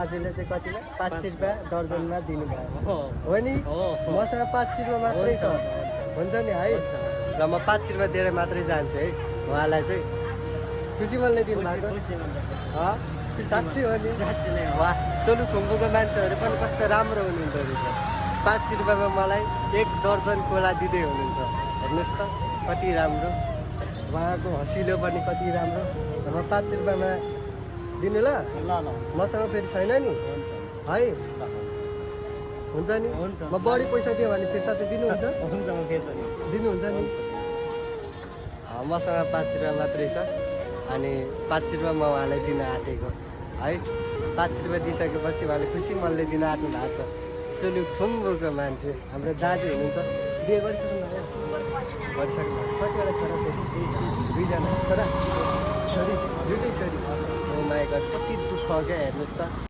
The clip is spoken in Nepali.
बाजेले चाहिँ कतिमा 500 रुपियाँ दर्जनमा दिनुभयो हो नि मसँग 500 रुपियाँ मात्रै छ हुन्छ नि है र म 500 रुपियाँ दिएर मात्रै जान्छु है उहाँलाई चाहिँ खुसी मनले दिनुभएको साँच्चै हो नि वाह सोलुखुम्बुको मान्छेहरू पनि कस्तो राम्रो हुनुहुन्छ रहेछ 500 रुपियाँमा मलाई 1 दर्जन कोला दिँदै हुनुहुन्छ हेर्नुहोस् त कति राम्रो उहाँको हँसिलो पनि कति राम्रो र 500 रुपियाँमा दिनु ल मसँग फेरि छैन नि है हुन्छ नि म बढी पैसा दिएँ भने फिर्ता त दिनुहुन्छ दिनुहुन्छ नि मसँग 500 रुपियाँ मात्रै छ अनि 500 रुपियाँ म उहाँलाई दिन आँटेको है 500 रुपियाँ दिइसकेपछि उहाँले खुसी मनले दिन आँट्नु भएको छ सोलुखुम्बुको मान्छे हाम्रो दाजु हुनुहुन्छ बिहे गरिसक्नु गरिसक्नु कतिवटा छोरा छोरी 2 जना छोरा छोरी 2टै छोरी माया गड कति दुःख क्या हेर्नुहोस् त